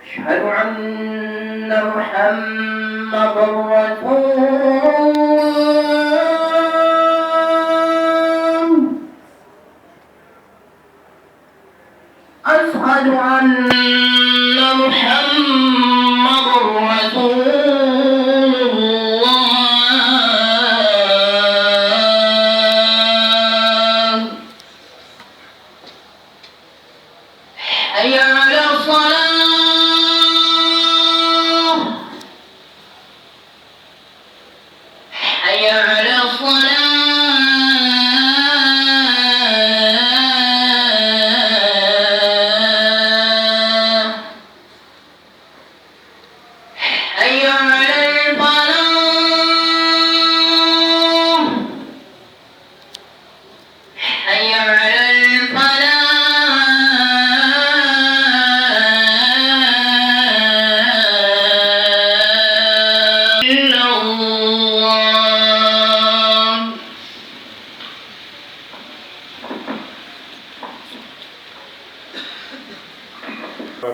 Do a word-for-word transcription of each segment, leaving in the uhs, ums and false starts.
أشهد أن محمدا رسول الله. أشهد أن محمدا رسول الله. حي على الصلاة. حي على الصلاة. حي على الفلاح. حي على الفلاح. إلا الله.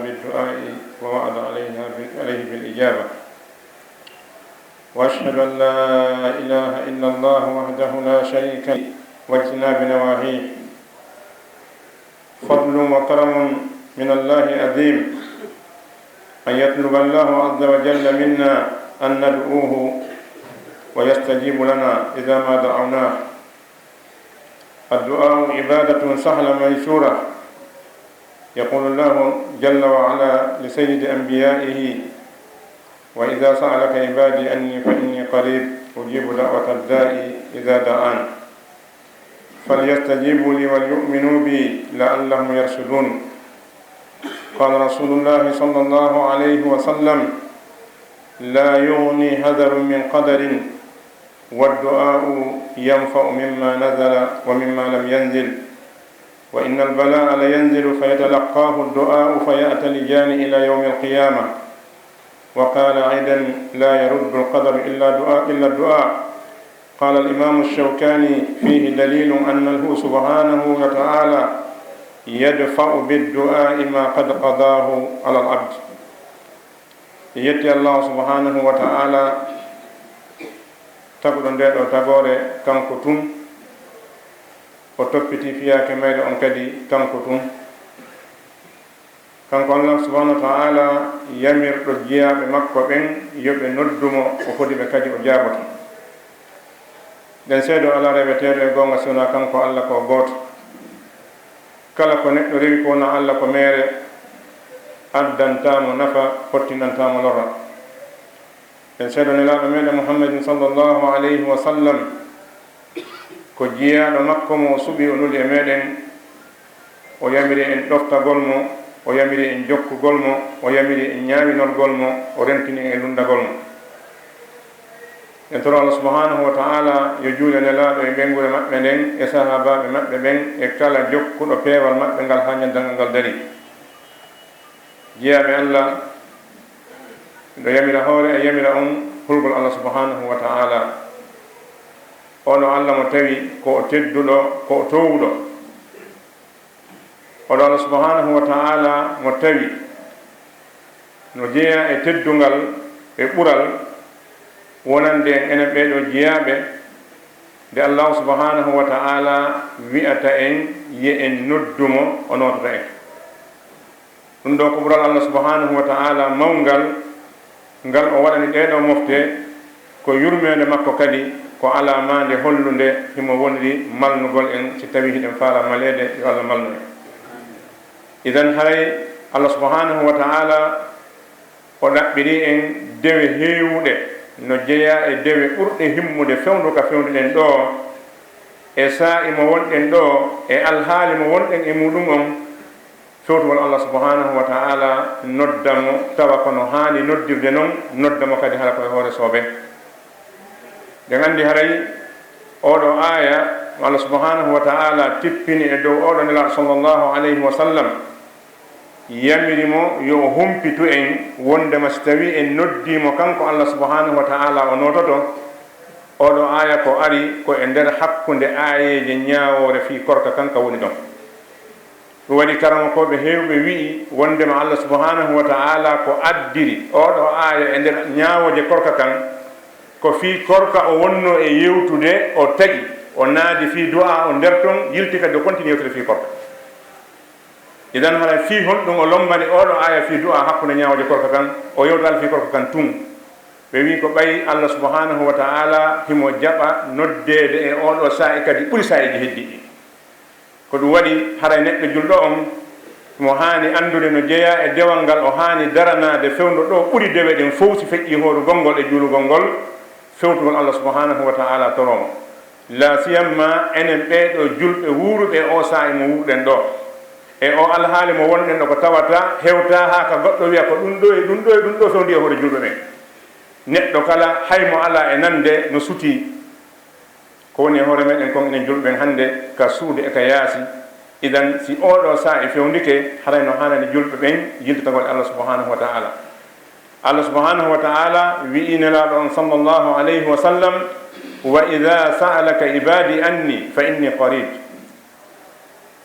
بالدعاء ووعد عليها ب-، عليه بالإجابة. وأشهد أن لا إله إلا الله وحده لا شريك له واجتناب نواهيه. فضل وكرم من الله عظيم أن يطلب الله عز وجل منا أن ندعوه ويستجيب لنا إذا ما دعوناه. الدعاء عبادة سهلة ميسورة. يقول الله جل وعلا لسيد أنبيائه: "وإذا سألك عبادي عني فإني قريب أجيب دعوة الداع إذا دعان فليستجيبوا لي وليؤمنوا بي لعلهم يرشدون." قال رسول الله صلى الله عليه وسلم: "لا يغني حذر من قدر، والدعاء ينفع مما نزل ومما لم ينزل، وإن البلاء لينزل فيتلقاه الدعاء فيعتلجان إلى يوم القيامة." وقال أيضا: "لا يرد القدر إلا دعاء، إلا الدعاء." قال الإمام الشوكاني: "فيه دليل أنه سبحانه وتعالى يدفع بالدعاء ما قد قضاه على العبد." Yetti Allah subhanahu wa ta'ala, taguɗo nde ɗo tagoore kanko tun, o toppiti fiyaake mayre on kadi kanko tun. Kanko Allah subhanahu wa ta'ala yamirɗo jiyaaɓe makko ɓen yo ɓe noddu mo, o fodi ɓe kadi o jaaboto. Ɗen seedo alaa reweteeɗo e goonga si wonaa kanko Allah ko gooto. Kala ko neɗɗo rewi ko wonaa Allah ko meere, addantaa mo nafa, fottinantaa mo lorra. En seedo Nelaaɗo meɗen Muhammadin sallallahu alayhi wa sallam ko jiyaaɗo makko mo o suɓi o nuli e meɗen, o yamiri en ɗoftagol mo, o yamiri en jokkugol mo, o yamiri en ñaawinorgol mo, o rentini en e lunndagol mo. En toro Allah subhanahu wa ta'ala yo juule Nelaaɗo e ɓeynguure maɓɓe nden e sahaabaaɓe maɓɓe ɓen e kala jokkuɗo peewal maɓɓe ngal haa ñannde ngal darii. Jiyaaɓe Allah, miɗo yamira hoore e yamira on hulgol Allah subhanahu wa ta'ala. Ono Allah mo tawi ko o tedduɗo, ko o towuɗo. Oɗo Allah subhanahu wa ta'ala mo tawi no jeyaa e teddungal e ɓural wonande en enen ɓeeɗo jiyaaɓe, nde Allah subhanahu wa ta'ala wi'ata en, "Ye en noddu mo, o nootata en." Ɗum ɗo ko ɓural Allah subhanahu wa ta'ala mawngal, ngal o waɗani ɗee ɗoo mofte, ko yurmeende makko kadi, ko alaa maande hollunde himo woniri malnugol en, si tawii hiɗen faalaa maleede, yo Allah malnu en. Idan haray Allah subhanahu wa ta'ala o ɗaɓɓirii en dewe heewuɗe, no jeyaa e dewe ɓurɗe himmude fewndo ka fewnduɗen ɗoo, e saa'i mo wonɗen ɗoo, e alhaali mo wonɗen e muɗum on, fewtugol Allah subhanahu wa ta'ala, nodda mo, tawa ko no haani noddirde non, nodda mo kadi hara ko e hoore soobee. Ɗen anndi haray oo ɗoo aaya mo Allah subhanahu wa ta'ala tippini e dow oo ɗoo Nelaaɗo sallallahu alayhi wa sallam, yamiri mo yo o humpitu en wonndema si tawii en noddii mo kanko Allah subhanahu wa ta'ala o noototo. Oo ɗoo aaya ko ari ko e nder hakkunde aayeeje ñaawoore fii korka kan ka woni ɗon. Ɗum waɗi karamokooɓe heewɓe wi'i wondema Allah subhanahu wa ta'ala ko addiri oɗo aaya e nder ñaawooje korka kan, ko fii korka o wonno e yewtude, o taƴi, o naadi fii du'a o nder ton, yilti kadi o kontini yewtude fii korka. Idan hara fii honɗum o lombani oɗo aaya fii du'a hakkunde ñaawooje korka kan, o yewtaali fii korka kan tun? Ɓe wi'i ko ɓay Allah subhanahu wa ta'ala himo jaɓa noddeede e oɗo saa'i kadi ɓuri saa'iji heddiɗi. Ko ɗum waɗi haray neɗɗo julɗo on mo haani anndude no jeyaa e dewal ngal o haani daranaade fewndo ɗo ɓuri dewe ɗen fow si feƴƴii hoorugol ngol e juulugol ngol, fewtugol Allah subhanahu wa ta'ala toromo. La siyamma enen ɓee ɗo julɓe wuuruɓe e o saa'i mo wuuruɗen ɗo, e o alhaali mo wonɗen ɗo ko tawata hewtaa haa ka goɗɗo wi'a ko ɗum ɗo e ɗum ɗo e ɗum ɗo fewndi e hoore julɓe ɓen. Neɗɗo kala hay mo alaa e nande no sutii. Ko woni e hoore meɗen kon enen julɓe ɓen hannde ka suudu e ka yaasi. Idan si oɗo saa'i fewndike, haray no haanani julɓe ɓen yiltitagol Allah subhanahu wa ta'ala. Allah subhanahu wa ta'ala wi'i Nelaaɗo on sallallahu alayhi wa sallam, "Wa idha sa'alaka ibadi anni fa inni qarib."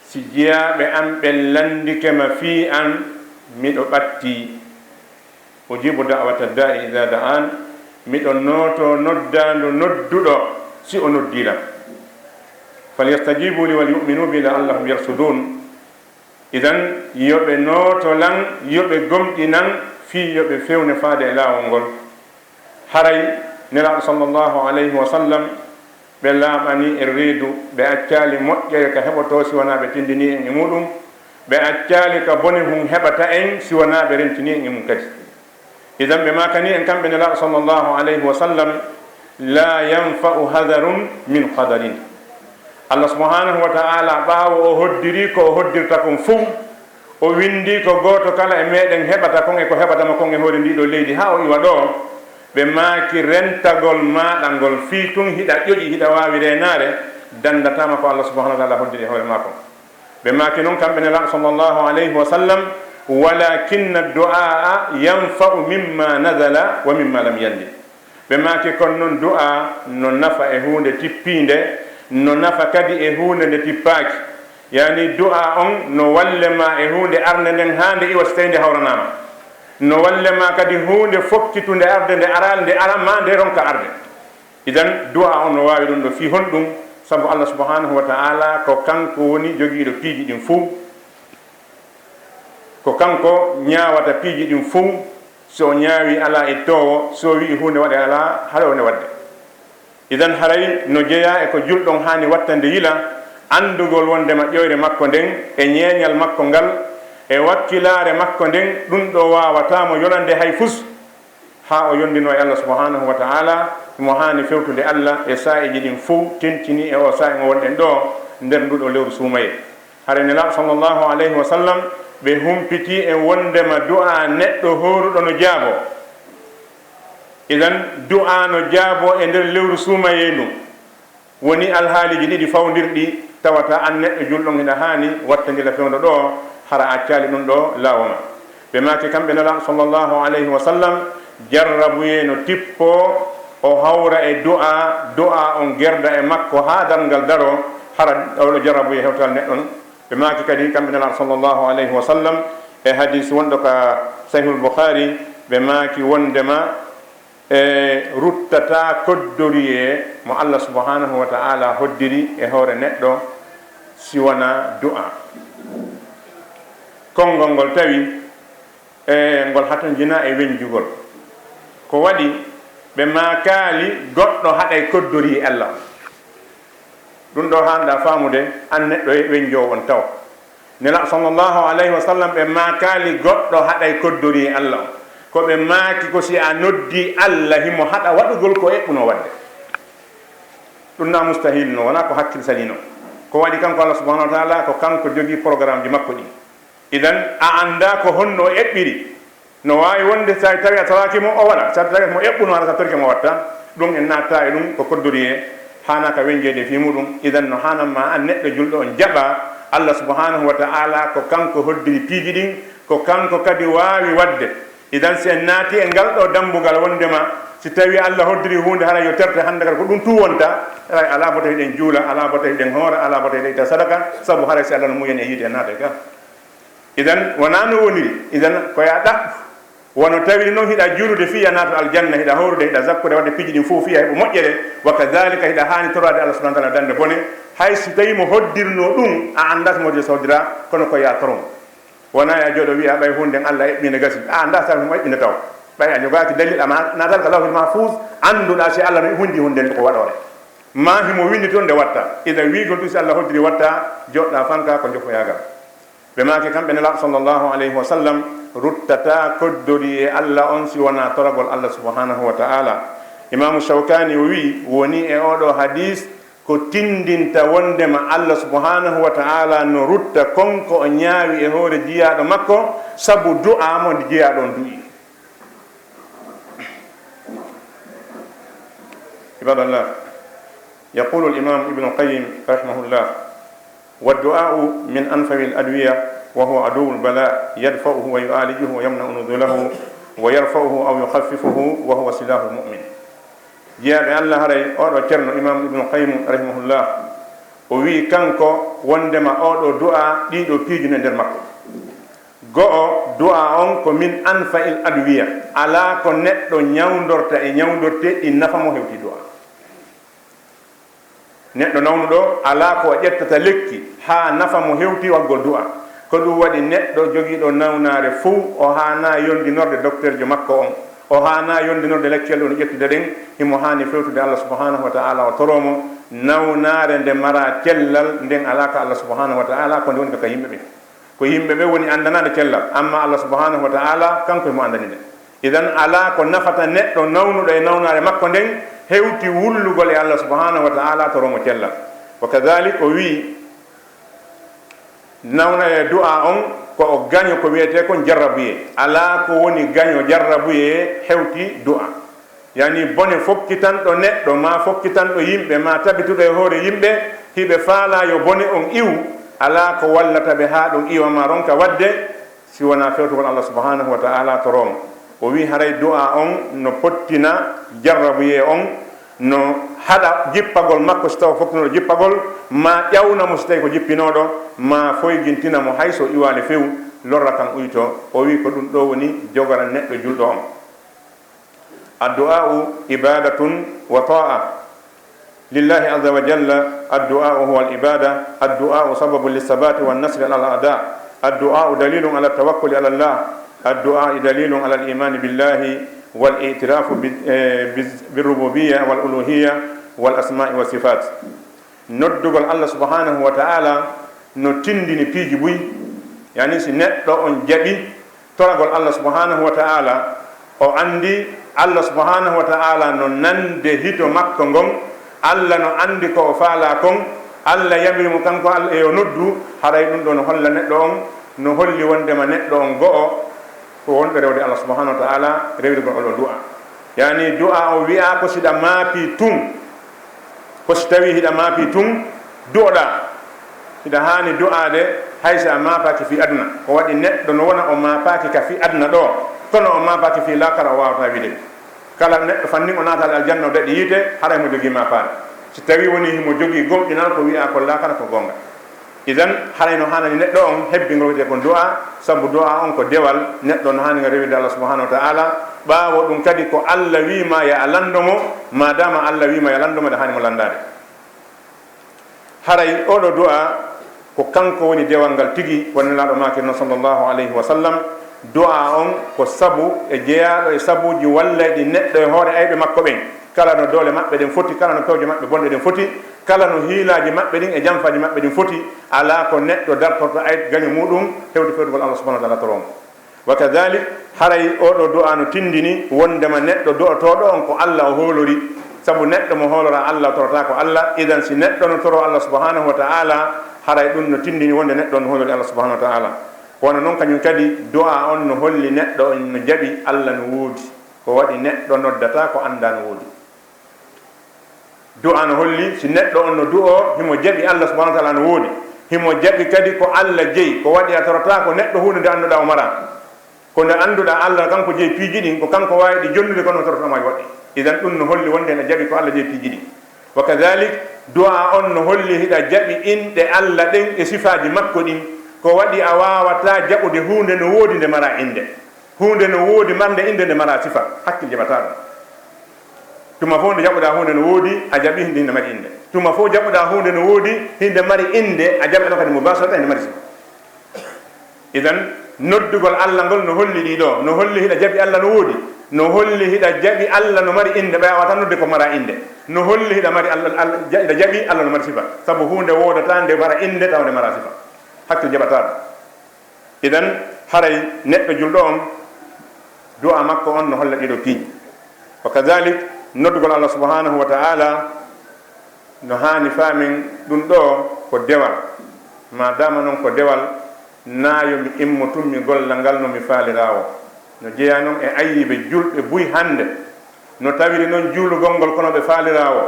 Si jiyaaɓe an ɓen lanndike ma fii an, miɗo ɓattii. Ujibu da'wata da'i idha da'an, miɗo nooto noddaandu nodduɗo si o noddii lan. Falyastajibu li wal yu'minu bi la'allahum yarshudun. Idan, yo ɓe nooto lan, yo ɓe gomɗinan, fii yo ɓe fewne faade e laawol ngol. Haray Nelaaɗo sallallahu alayhi wa sallam, ɓe laaɓani en reedu, ɓe accaali moƴƴere ka heɓotoo si wanaa ɓe tindinii en e muuɗum, ɓe accaali ka bone hun heɓata en si wanaa ɓe rentinii en e mum kadi. Idan ɓe maakani en kamɓe Nelaaɗo sallallahu alayhi wa sallam, "La yanfa'u hadarun min qadarin." Allah subhanahu wa ta'ala ɓaawo o hoddiri ko o hoddirta kon fow, o windi ko gooto kala e meɗen heɓata kon e ko heɓata mo kon e hoore ndii ɗoo leydi haa o iwa ɗoo, ɓe maaki rentagol maaɗa ngol fii tun hiɗa ƴoƴi, hiɗa waawi reenaare, danndataama ko Allah subhanahu wa ta'ala hoddiri e hoore maa kon. Ɓe maaki non kamɓe Nelaaɗo sallallahu alayhi wa sallam, "Walakinna du'aa yanfa'u mimma nazala wa mimma lam yanzil." Ɓe maaki kon non du'a no nafa e huunde tippiinde, no nafa kadi e huunde nde tippaaki. Yani du'a on no walle ma e huunde arnde nden haa nde iwa si tawii nde hawranaama. No walle ma kadi huunde fokkitunde arde nde araali nde ara ma nde ronka arde. Idan du'a on no waawi ɗum ɗo fii honɗum? Sabu Allah subhanahu wa ta'ala ko kanko woni jogiiɗo piiji ɗin fuu. Ko kanko ñaawata piiji ɗin fuu. Si o ñaawi alaa ittoowo, si o wi'i huunde waɗe alaa, haray wonde waɗde. Idan haray no jeyaa e ko julɗo on haani wattande yila, anndugol wondema ƴoyre makko nden e ñeeñal makko ngal e wakkilaare makko nden, ɗum ɗo waawataa mo yonande hay fus. Haa o yondinoo e Allah subhanahu wa ta'ala, himo haani fewtude Allah e saa'iiji ɗin fow, tentinii e oo saa'i mo wonɗen ɗoo nder nduu ɗoo lewru suumayee. Hare Nelaaɗo sallallahu alayhi wa sallam, ɓe humpitii en wondema du'aa neɗɗo hooruɗo no jaaboo. Idan, du'aa no jaaboo e nder lewru suumayee ndun. Woni alhaaliiji ɗiɗi fawndirɗi tawata an neɗɗo julɗo on hiɗa haani wattandira fewndo ɗoo, hara a accaali ɗum ɗoo laawo ma. Ɓe maaki kamɓe Nelaaɗo sallallahu alayhi wa sallam, jarrabuyee no tippoo, o hawra e du'aa, du'aa on gerda e makko haa darngal daroo, hara oɗo jarrabuyee hewtal neɗɗo on. Ɓe maaki kadi kamɓe Nelaaɗo sallallahu alayhi wa sallam e hadiis wonɗo ka Sahihul Bukhari, ɓe maaki wondema e ruttataa koddoriyee mo Allah subhanahu wa ta'ala hoddiri e hoore neɗɗo si wanaa du'aa. Konngol ngol tawi e ngol hatonjinaa e wenjugol. Ko waɗi ɓe maakaali goɗɗo haɗay koddoriyee Allah on. Ɗum ɗoo haanɗaa faamude an neɗɗo wenjoowo on taw. Nelaaɗo sallallahu alayhi wa sallam, ɓe maakaali goɗɗo haɗay koddoriyee Allah on. Ko ɓe maaki ko si a noddii Allah, himo haɗa waɗugol ko eɓɓunoo waɗde. Ɗum na mustahil no, wonaa ko hakkil salino. Ko waɗi kanko Allah subhanahu wa ta'ala, ko kanko jogii programmeji makko ɗin. Idan, a anndaa ko honno o eɓɓiri. No waawi wonde so tawi a tawaaki mo, o waɗa. So a tawi mo eɓɓuno, hara so a torike mo, o watta. Ɗum en naattaa e ɗum ko koddoriyee, haanaa ka wenjeede fii muɗum. Idan no haanan ma an neɗɗo julɗo on jaɓa Allah subhanahu wa ta'ala ko kanko hoddiri piiji ɗin, ko kanko kadi waawi waɗde. Idan, si en naati e ngal ɗo dambugal wondema, si tawi Allah hoddiri huunde, hara yo terte hannde kadi ko ɗum tun wonta, haray alaa bota hiɗen juula, alaa bota hiɗen hoora, alaa bota hiɗen itta sadaka, sabu haray si Allah no muuyan e yiite en naata e ga. Idan, wonaa no woniri. Idan, ko ya ɗaɓɓu. Wano tawiri noon hiɗa juulude fii a naata aljanna, hiɗa hoorude, hiɗa zakkude, waɗde piiji ɗin fof fii a heɓa moƴƴere, wa kadhalika hiɗa haani tororaade Allah subhanahu wa ta'ala dañde bone, hay si tawi mo hoddirnoo ɗum, a anndaa si mo hoddiri so hoddira, kono ko ya toro mo. Wonaa ya jooɗo wi'a ɓay huunde nden Allah eɓɓi nde gasi. A anndaa si mo eɓɓi nde taw. Ɓay a jogaaki dalil, amma naatal ka lawhul mahfuz, annduɗaa si Allah no hunndi huunde nden ko waɗoore. Ma himo winndi toon nde watta. Idan wiigol ɗum si Allah hoddiri watta, jooɗɗaa fanka ko njofoyaagal. Ɓe maaki kamɓe Nelaaɗo sallallahu alayhi wa sallam, ruttataa koddori e Allah on si wonaa toragol Allah subhanahu wa ta'ala. Imaamu Shawkaani o wi'i, woni e oo ɗoo hadiis ko tinndinta wonndema Allah subhanahu wa ta'ala no rutta kon ko o ñaawi e hoore jiyaaɗo makko sabu du'aa mo nde jiyaaɗo on du'i. عباد الله، يقول الإمام ابن القيم رحمه الله: والدعاء من أنفع الأدوية، وهو عدو البلاء، يدفعه ويعالجه ويمنع نزوله ويرفعه أو يخففه، وهو سلاح المؤمن. Jiyaaɓe Allah, haray oo ɗoo Ceerno Imam Ibnu Qayyim rahimahullah, o wi'i kanko wonndema oo ɗoo du'aa, ɗii ɗoo piiji no e nder makko. Go'o, du'aa on ko min anfa'il adwiya, alaa ko neɗɗo ñawndorta e ñawndorteeɗi ɗi nafa mo hewti du'aa. Neɗɗo nawnuɗo, alaa ko o ƴettata lekki haa nafa mo hewti waggol du'aa. Ko ɗum waɗi neɗɗo jogiiɗo nawnaare fow, o haanaa yondinorde dokterjo makko on, o haanaa yondinorde lekkiyel ɗo no ƴettude ɗen, himo haani fewtude Allah subhanahu wa ta'ala, o toroo mo nawnaare nde maraa cellal, nden alaa ka Allah subhanahu wa ta'ala, ko nde woni ka, ka yimɓe ɓen. Ko yimɓe ɓen woni anndanaade cellal, amma Allah subhanahu wa ta'ala, kanko himo anndani nde. Idan, alaa ko nafata neɗɗo nawnuɗo e nawnaare makko nden hewti wullugol e Allah subhanahu wa ta'ala, toroo mo cellal. Wa kadhalik, o wi'i, nawna e du'aa on ko o gaño ko wi'etee kon jarrabuyee. Alaa ko woni gaño jarrabuyee hewti du'aa. Yani bone fokkitanɗo neɗɗo, maa fokkitanɗo yimɓe, maa tabituɗo e hoore yimɓe, hiɓe faalaa yo bone on iwu, alaa ko wallata ɓe haa ɗum iwa maa ronka waɗde, si wonaa fewtugol Allah subhanahu wa ta'ala toroo mo. O wi'i haray du'aa on no pottina jarrabuyee on, no haɗa jippagol makko si tawa fokkinooɗo jippagol, maa ƴawna mo si tawi ko jippinooɗo, maa foygintina mo hay so iwaali few, lorra kan uyto. O wi'i ko ɗum ɗoo woni jogora neɗɗo julɗo on. الدعاء عبادة وطاعة لله عز وجل. الدعاء هو العبادة. الدعاء سبب للثبات والنصر على الأعداء. الدعاء دليل على التوكل على الله. الدعاء دليل على الإيمان بالله والاعتراف ب-، eh, ب-، بالربوبية والألوهية والأسماء والصفات. Noddugol Allah subhanahu wa ta'ala no tinndini piiji buy, yani si neɗɗo on jaɓi toragol Allah subhanahu wa ta'ala, o anndi Allah subhanahu wa ta'ala no nande hito makko ngon, Allah no anndi ko o faalaa kon, Allah yamiri mo kanko Allah yo noddu, haray ɗum ɗo no holla neɗɗo on, no holli wonndema neɗɗo on go'o ko wonɗo rewde Allah subhanahu wa ta'ala, rewirgol on ɗo du'a. Yani du'a o wi'a ko si ɗa maapi tun, ko si tawi hiɗa maapi tun, du'oɗaa. Hiɗa haani du'aade hay si a maapaaki fii aduna. Ko waɗi neɗɗo no wona o maapaaki ka fii aduna ɗo, kono o maapaaki fii laakara o waawataa wi'de. Kala neɗɗo fannin o naataali aljanna o daɗi yiite, haray mo jogii maapaare. Si tawi woni himo jogii gomɗinal ko wi'a ko laakara ko goonga. Idan, haray no haanani neɗɗo on hebbingol wiyetee kon du'a, sabu du'a on ko dewal, neɗɗo no haani ngal rewirde Allah subhanahu wa ta'ala. Ɓaawo ɗum kadi ko Allah wi'i ma ya a lanndo mo, maadaama Allah wi'i ma ya lanndo mo, ɗa haani mo lanndaade. Haray oo ɗoo du'a ko kanko woni dewal ngal tigi, wano Nelaaɗo maakiri non sallallahu alayhi wa sallam, du'a on ko sabu e jeyaaɗo e sabuuji wallayɗi neɗɗo e hoore ayɓe makko ɓen. Kala no doole maɓɓe ɗen foti, kala no pewje maɓɓe bonɗe ɗen foti, kala no hiilaaji maɓɓe ɗin e janfaaji maɓɓe ɗin foti, alaa ko neɗɗo dartorta ayɓe gaño muuɗum hewti fewtugol Allah subhanahu wa ta'ala toroo mo. Wa kadhalik, haray oo ɗoo du'a no tinndini wonndema neɗɗo du'otooɗo on ko Allah o hoolori, sabu neɗɗo mo hooloraa Allah o torotaako Allah. Idan si neɗɗo no toroo Allah subhanahu wa ta'ala, haray ɗum no tinndini wonnde neɗɗo on no hoolori Allah subhanahu wa ta'ala. Kono non kañum kadi du'a on no holli neɗɗo on no jaɓi Allah no woodi. Ko waɗi neɗɗo noddataa ko anndaa no woodi. Du'a no holli si neɗɗo on no du'oo, himo jaɓi Allah subhanahu wa ta'ala no woodi. Himo jaɓi kadi ko Allah jeyi, ko waɗi a torotaako neɗɗo huunde nde annduɗaa o maraa. Ko nde annduɗaa Allah kanko jeyi piiji ɗin, ko kanko waawi ɗi jonnude, kono torotoma waɗi. Idan ɗum no holli wonde ene jaɓi ko Allah jeyi piiji ɗin. Wa kadalik, du'a on no holli hiɗa jaɓi inɗe Allah ɗen e sifaaji makko ɗin. Ko waɗi a waawataa jaɓude huunde no woodi nde mara innde. Huunde no woodi marnde innde nde mara sifa. Hakkil jaɓataa ɗum. Tuma fof nde jaɓuɗaa huunde no woodi, a jaɓi hindi hinde mari innde. Tuma fof jaɓuɗaa huunde no woodi, hinde mari innde, a jaɓi ɗon kadi mubasharatan hinde mari sifa. Idan, noddugol Allah ngol no holli ɗi ɗo, no holli hiɗa jaɓi Allah no woodi, no holli hiɗa jaɓi Allah no mari innde, ɓay a wata nodde ko mara innde. No holli hiɗa mari Allah, Allah, ja-, hiɗa jaɓi Allah no mari sifa. Sabu huunde woodata nde mara innde tawa nde mara sifa. Hakkil jaɓataa ɗum. Idan, haray neɗɗo julɗo on, du'a makko on no holla ɗiɗo piiji. Wa kadalik, noddugol Allah subhanahu wa ta'ala no haani faamen ɗum ɗo ko dewal. Ma dama non ko dewal, na yo mi immo tun mi golla ngal no mi faalirawo. No jeyaa non e ayyibe julɓe buy hannde. No tawiri non juulugol ngol kono ɓe faalirawo.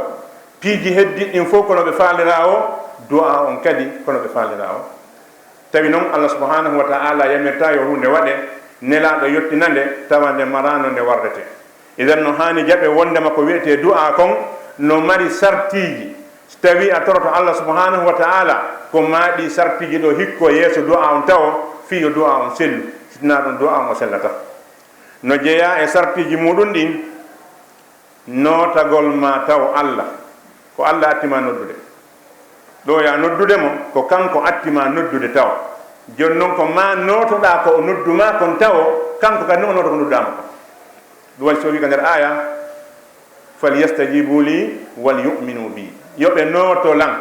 Piiji heddiɗi ɗin fof kono ɓe faalirawo, du'a on kadi kono ɓe faalirawo. Tawi non Allah subhanahu wa ta'ala yamirta yo huunde waɗe, nelaaɗo yottina nde, tawa nde maraano nde warrete. Idan no haani jaɓe wondema ko wi'etee du'a kon no mari sartiiji. Si tawi a toroto Allah subhanahu wa ta'ala, ko maa ɗi sartiiji ɗo hikko yeeso du'a on tawo, fii yo du'a on sellu. Si tinaa ɗum du'a on o sellata. No jeyaa e sartiiji muɗum ɗin, nootagol ma taw Allah, ko Allah atti ma noddude. Ɗo ya noddude mo, ko kanko atti ma noddude taw. Jooni non ko ma nootoɗaa ko o noddu ma kon tawo, kanko kadi non o nooto ko nodduɗaa mo kon. Ɗum waɗi so wi ka nder aya, "Falyastajibu li wal yu'minu bi." Yo ɓe nooto lan,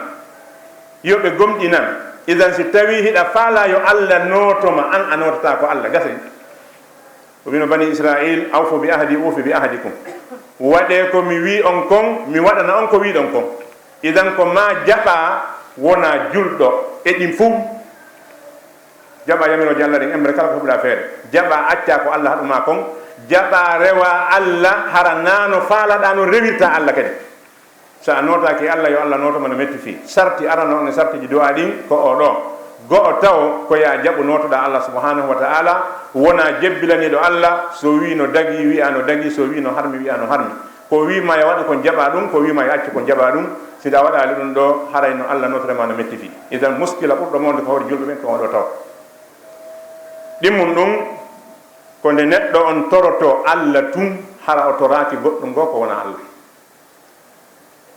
yo ɓe gomɗinan. Idan si tawi hiɗa faala yo Allah nooto ma, an a nootata ko Allah, gasay. O wino bani Israil, "Awfu bi ahdi, ufi bi ahdikum." Waɗee ko mi wi on kon, mi waɗana on ko wiɗon kon. Idan ko ma jaɓa wona julɗo e ɗin fuu. Jaɓa yamirooje Allah ɗin, emre kala ko heɓuɗa feere. Jaɓa acca ko Allah haɗuma kon. Jaɓa rewa Allah hara nano faalaɗa no rewirta Allah kadi. So a nootaaki Allah, yo Allah nooto ma no metti fii. Sarti arano on e sartiji du'a ɗin ko o ɗo. Go'o taw ko ya jaɓu nootoɗa Allah subhanahu wa ta'ala, wona jebbilaniɗo Allah, so wi no dagi, wi'a no dagi, so wi no harmi, wi'a no harmi. Ko wi ma yo waɗu kon jaɓa ɗum, ko wi ma yo accu kon jaɓa ɗum. Si ɗa waɗaali ɗum ɗo, haray no Allah nootore ma no metti fii. Idan muskila ɓurɗo mawde ko hoore julɓe ɓen ko on ɗo taw. Ɗimmun ɗum ko nde neɗɗo on toroto Allah tun, hara o toraaki goɗɗum goo ko wona Allah.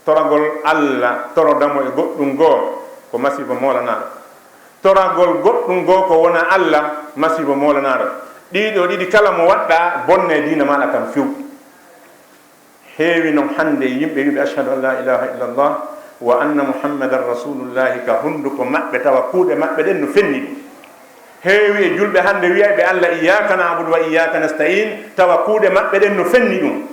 Toragol Allah, torodamo e goɗɗum goo, ko masiibo moolanaaɗo. Toragol goɗɗum goo ko wona Allah, masiibo moolanaaɗo. Ɗiɗo ɗiɗi kala mo waɗɗa, bonne diina maaɗa kan few. Heewi non hannde yimɓe wiɓe, "Ashhadu an la ilaha illallah wa anna Muhammadan rasulullahi," ka hunduko maɓɓe, tawa kuuɗe maɓɓe ɗen no fenni ɗum. Heewi e julɓe hannde wiyayɓe Allah, "Iyyaka na'budu wa iyyaka nasta'in," tawa kuuɗe maɓɓe ɗen no fenni ɗum.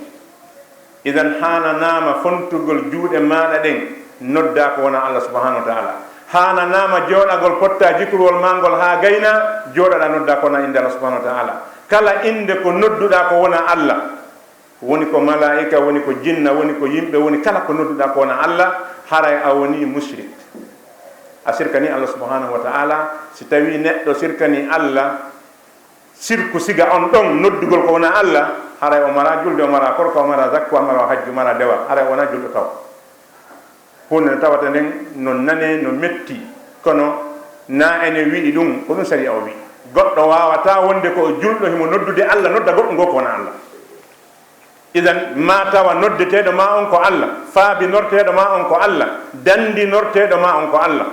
Idan haananaama fontugol juuɗe maaɗa ɗen, nodda ko wona Allah subhanahu wa ta'ala. Haananaama jooɗagol potta jikruwol maa ngol haa gayna, jooɗaɗa nodda ko wona innde Allah subhanahu wa ta'ala. Kala innde ko nodduɗa ko wona Allah, woni ko malaa'ika, woni ko jinna, woni ko yimɓe, woni kala ko nodduɗa ko wona Allah, haray a woni mushrik. A sirkani Allah subhanahu wa ta'ala. Si tawi neɗɗo sirkani Allah, sirku siga on ɗon noddugol ko wona Allah, haray o mara julde, o mara korka, o mara zakku, o mara hajju, o mara dewal, haray o wona julɗo taw. Huunde nde tawata nden no nane, no metti, kono na ene wi'i ɗum, ko ɗum sariya o wi'i. Goɗɗo waawata wonde ko o julɗo, himo noddude Allah, nodda goɗɗum goo ko wona Allah. Idan, ma tawa noddeteeɗo ma on ko Allah, faabinorteeɗo ma on ko Allah, dandinorteeɗo ma on ko Allah.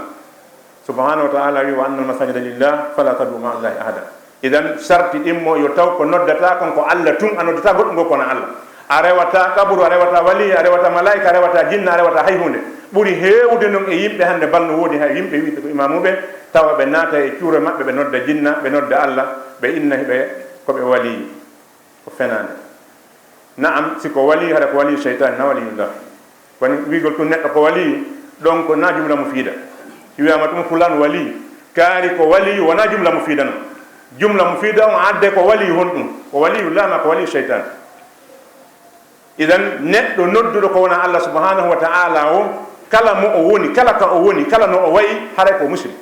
Subhanahu wa ta'ala wi, "Wa annal masajida lillah, fala tad'u ma'a Allahi ahada." Idan, sarti ɗimmo yo taw ko noddata kon ko Allah tun, a noddata goɗɗum goo ko wona Allah. A rewata qaburu, a rewata wali, a rewata malaika, a rewata jinna, a rewata hay hunde. Ɓuri heewude non e yimɓe hannde bal no woodi hay yimɓe wi'ɓe ko imamuɓe, tawa ɓe naata e cuure maɓɓe, ɓe nodda jinna, ɓe nodda Allah, ɓe inna hiɓe ko ɓe wali. Ko fenaande. Na'am, si ko wali, hara ko wali seytaane, na waliyullah. Woni wi'gol tun neɗɗo ko waliyu, ɗon ko na jumla mufiida. Si wi'aama tun fulaan waliyu, kaari ko waliyu, wona jumla mufiida non. Jumla mufiida on adde ko waliyu honɗum? Ko waliyullah ma ko waliyu seytaane. Idan neɗɗo nodduɗo ko wona Allah subhanahu wa ta'ala o, kala mo o woni, kala ka o woni, kala no o wayi, haray ko musrik.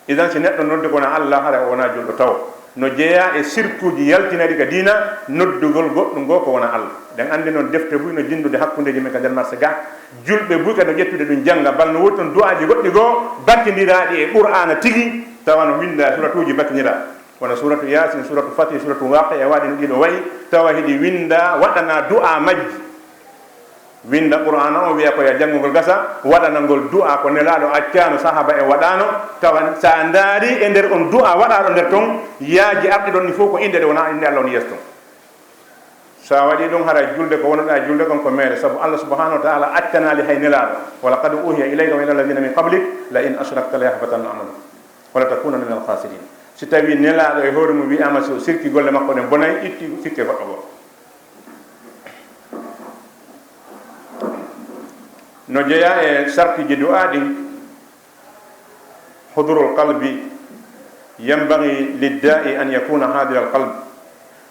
Idan si neɗɗo noddi ko wona Allah, haray o wona julɗo taw. No jeyaa e sirkuuji yaltinayɗi ka diina, noddugol goɗɗum goo ko wonaa Allah. Eɗen anndi noon defte buy no jinndude hakkundeeji men ka nder marse ga. Julɓe buy kadi no ƴettude ɗum jannga, bal no woodi toon du'aaji goɗɗi goo bakkindiraaɗi e Qur'aana tigi, tawa no winndaa e suratuuji bakkindiraaɗi. Wano suuratu Yaasin, suuratu Fatih, suuratu Waaqi, e waaɗi no ɗiɗo wayi, tawa hiɗi winndaa waɗanaa du'aa majji. Winnda Qur'aana on, wi'a ko ya janngugol gasa, waɗanangol du'aa ko Nelaaɗo accaano, sahaaba en waɗaano, tawa so a ndaari e nder on du'aa waɗaaɗo nder ton, yaaji arɗi ɗon ni fof ko innde ɗe wonaa innde Allah woni yeeso ton. So a waɗii ɗum, haray julde ko wonɗaa julde kon ko meere, sabu Allah subhanahu wa ta'ala accanaali hay Nelaaɗo. "Wa laqad uhiya ilayka wa ila alladhina min qablik la in ashrakta la yahbatanna amaluk wa la takunanna minal khasirin." Si tawii Nelaaɗo e hoore mum wi'aama si o sirki golle makko ɗen bonay, itti sikke goɗɗo goo. No jeyaa e sartiiji du'aa ɗin, حضور القلب، ينبغي للداعي أن يكون حاضر القلب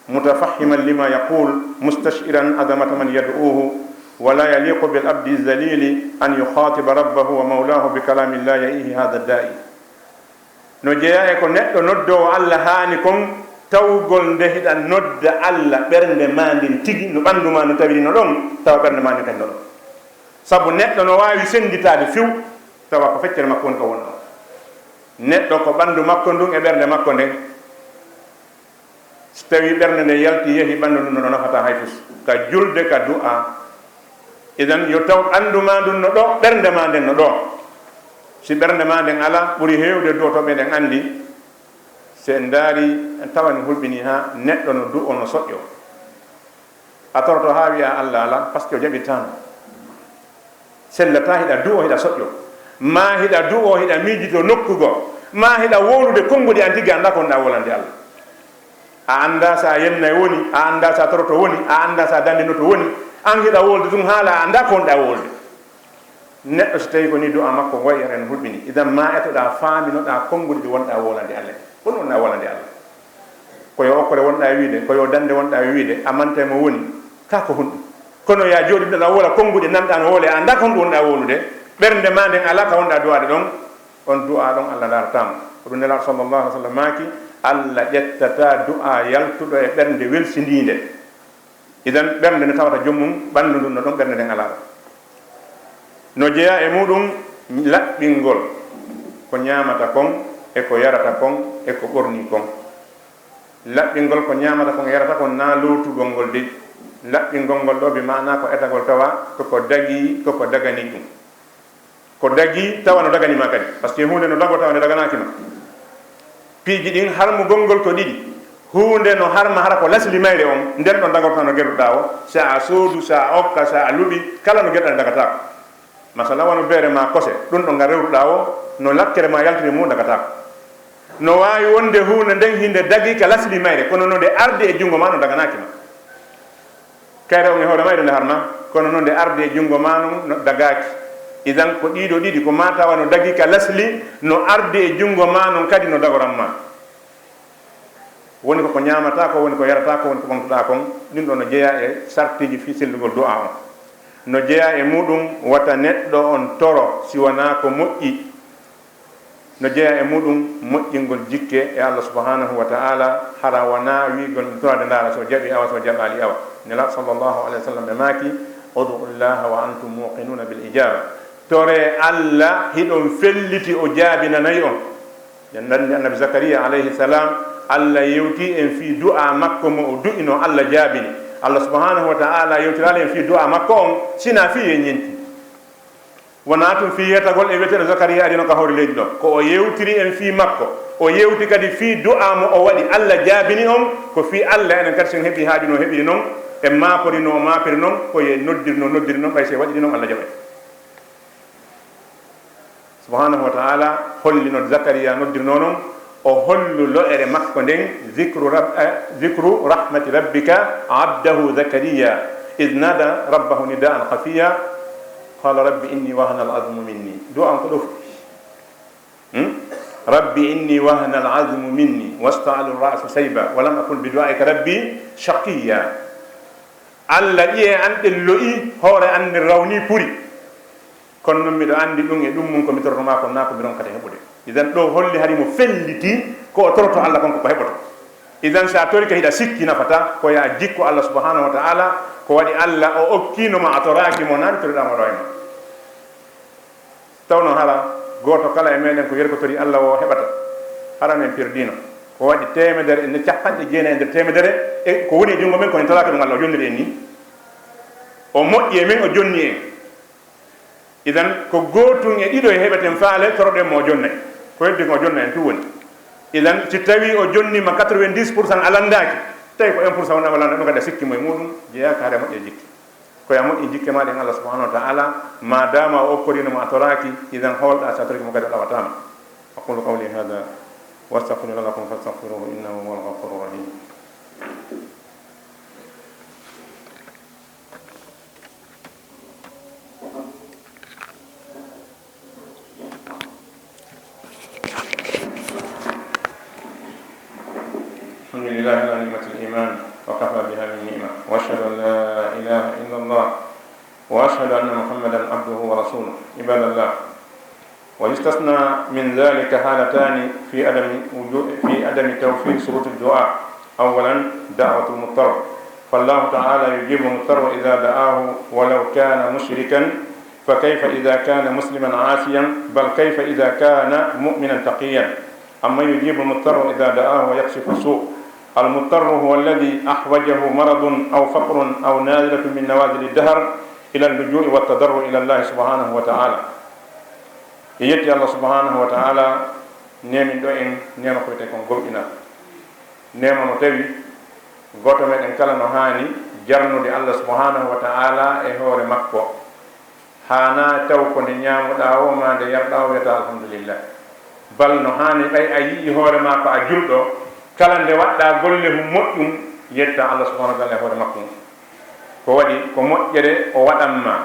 متفهما لما يقول مستشعرا عظمة من يدعوه، ولا يليق بالعبد الذليل أن يخاطب ربه ومولاه بكلام لا يعيه هذا الداعي. No jeyaa e ko neɗɗo noddoowo Allah haani kon, tawgol nde hiɗa nodda Allah ɓernde maa nden tigi, no ɓanndu maa no tawiri no ɗon, tawa ɓernde maa nden kadi no ɗon. Sabu neɗɗo no waawi sennditaade few, tawa ko feccere makko woni ko wonɗon. Neɗɗo ko ɓanndu makko ndun e ɓernde makko nden. Si tawii ɓernde nden yalti, yehi, ɓanndu ndun no nafataa hay fus. Ka julde, ka du'aa. Idan, yo taw ɓanndu maa ndun no ɗoo, ɓernde maa nden no ɗoo. Si ɓernde maa nden alaa, ɓuri heewde du'otooɓe nden anndi, si en ndaari, en tawan hulɓinii haa neɗɗo no du'oo no soƴƴoo. A toroto haa wi'aa Allah alaa, parce que o jaɓirtaano. Sellataa hiɗa du'oo hiɗa soƴƴoo, maa hiɗa du'oo hiɗa miijitoo nokku goo, maa hiɗa wowlude konnguɗi an tigi anndaa ko wonɗaa wolande Allah. A anndaa so a yennay woni, a anndaa so a toroto woni, a anndaa so a danndinoto woni, an hiɗa wowlude tun haala a anndaa ko wonɗaa wowlude. Neɗɗo si tawii ko nii du'aa makko wayi hara no hulɓinii, idan maa etoɗaa faaminoɗaa konnguɗi ɗi wonɗaa wolande Allah ɗin. Ko honɗun wonɗaa wolande Allah? Ko yo okkore wonɗaa wi'ude, ko yo dannde wonɗaa wi'ude, a mantaa mo woni, kaa ko honɗun? Kono yo a jooɗii ɗon a wowla konnguɗi nanɗaa no wowlee, a anndaa ko honɗun wonɗaa wowlude, ɓernde maa nden alaa ka wonɗaa du'aade ɗon, on du'aa ɗon Allah ndaarataa mo. Ko ɗun Nelaaɗo sallallahu alaihi wasallam maaki, Allah ƴettataa du'aa yaltuɗo e ɓernde welsindiinde. Idan, ɓernde nde tawata joom mum, ɓanndu ndun no ɗon, ɓernde nden alaa ɗon. No jeyaa e muɗum laɓɓingol ko ñaamata kon, e ko yarata kon, e ko ɓornii kon. Laɓɓingol ko ñaamata kon, yarata kon, naa lootugol ngol dey. Laɓɓingol ngol ɗoo bi maanaa ko etagol tawa ko ko dagii, ko ko daganii ɗum. Ko dagii tawa no daganii ma kadi. Parce que huunde no dagoo tawa nde daganaaki ma. Piiji ɗin, harmugol ngol ko ɗiɗi. Huunde no harma hara ko lasli mayre on, nden ɗon dagorta no gerruɗaa o. Sa a soodu, sa a okka, sa a luɓi, kala no gerɗaa nde dagataako. Masala wano beere maa kose, ɗun ɗon ngal rewruɗaa o, no lakkere maa yaltiri mum dagataako. No waawi wonde huunde nden hinde dagii ka lasli mayre, kono no nde ardi e junngo maa no daganaaki ma. Kayre on e hoore mayre nde harma, kono no nde ardi e junngo maa non no dagaaki. Idan ko ɗiɗo ɗiɗi, ko maa tawa no dagii ka lasli, no ardi e junngo maa non kadi no dagoran ma. Woni ko ko ñaamataa ko, woni ko yarataa ko, woni ko ɓamtuɗaa kon, ɗin ɗoo no jeyaa e sartiiji fii sellugol du'aa on. No jeyaa e muɗum wata neɗɗo on toro si wanaa ko moƴƴi. No jeyaa e muɗum moƴƴingol jikke e Allah subhanahu wa ta'ala, hara wanaa wi'ugol mi toraade ndaara so jaɓi awa, so jaɓaali awa. Nelaaɗo sallallahu alaihi wasallam ɓe maaki, "Ud'u llaha wa antum muqinuna bil ijaba." Toree Allah hiɗon felliti o jaabinanay on. En nandi Annabi Zakariya alayhi salam, Allah yewti en fii du'aa makko mo o du'ino, Allah jaabini. Allah subhanahu wa ta'ala yewtiraali en fii du'aa makko on, sinaa fii en ñenti. Wonaa tun fii yeetagol e wi'eteeɗo Zakariya adino ka hoore leydi ɗon. Ko o yewtiri en fii makko. O yewti kadi fii du'aa mo o waɗi, Allah jaabini on, ko fii Allah enen kadi si en heɓii haaju no heɓiri non, en maapori no o maapiri non, ko en noddiri no noddiri non, ɓay si en waɗiri non Allah jaɓay. Subhanahu wa ta'ala holli no Zakariya noddirnoo non, o hollu lo'ere makko nden, zikru rab-, eh, zikru rahmati rabbika abdahu Zakariya, idh nada rabbahu nidaan khafiya, qala rabbi inni wahana al-azmu minni. Du'aa on ko ɗoo fuɗɗi. Hmm? Rabbi inni wahana al-azmu minni wasta'ala ar-ra'su shayba wa lam akun bi du'aika rabbi shaqiya. Allah, ƴi'e an ɗen lo'i, hoore an nden rawni puri. Kono non miɗo anndi ɗum e ɗum mum ko mi toroto maa kon, naa ko mi ronkata heɓude. Idan ɗoo holli hari mo felliti ko o toroto Allah kon ko ko heɓoto. Idan, so a torike hiɗa sikki nafata, ko ya jikku Allah subhanahu wa ta'ala, ko waɗi Allah o okkino ma a toraaki mo, naani toriɗa mo ɗo e ma. Tawno hara gooto kala e meɗen ko yerkotori Allah o heɓata, hara men pirdino. Ko waɗi teemedere e capanɗe jeenayi e nder teemedere, e ko woni e junngo men ko en toraaki ɗum Allah o jonniri en ni. O moƴƴi e men, o jonni en. Idan, ko gootun e ɗiɗo e heɓeten faale, toroɗen mo o jonna en. Ko heddi ko o jonna en tun woni. Idan, si tawi o jonni ma quatre-vingt-dix pour cent a lanndaaki, tawi ko un pour cent wonɗa mo lannda ɗum, kadi a sikki mo e muɗum, jeyaaka hara moƴƴe jikki. Ko ya moƴƴi jikke ma ɗen Allah subhanahu wa ta'ala, ma dama o okkorino mo a toraaki, idan hoolɗa si a torike mo kadi a ɗawataama. أقول قولي هذا وأستغفر الله لكم فاستغفروه إنه هو الغفور الرحيم. الحمد لله على نعمة الإيمان وكفى بها من نعمة، وأشهد أن لا إله إلا الله، وأشهد أن محمدا عبده ورسوله. عباد الله، ويستثنى من ذلك حالتان في عدم وجو-، في عدم توفير شروط الدعاء. أولا، دعوة المضطر، فالله تعالى يجيب المضطر إذا دعاه ولو كان مشركا، فكيف إذا كان مسلما عاصيا؟ بل كيف إذا كان مؤمنا تقيا؟ أمن يجيب المضطر إذا دعاه ويكشف السوء؟ المضطر هو الذي أحوجه مرض أو فقر أو نازلة من نوازل الدهر إلى اللجوء والتضرع إلى الله سبحانه وتعالى. E yetti Allah subhanahu wa ta'ala, neeminɗo en neema ko wiyetee kon gomɗinal. Neema mo tawi gooto meɗen kala no haani jarnude Allah subhanahu wa ta'ala e hoore makko. Haanaa taw ko nde ñaamuɗaa o maa nde yarɗaa o wiyata alhamdulillah. Bal no haani ɓay a yi'i hoore maa ko a julɗo, kala nde waɗɗaa golle hum moƴƴum, yetta Allah subhanahu wa ta'ala e hoore makko. Ko waɗi ko moƴƴere o waɗan ma.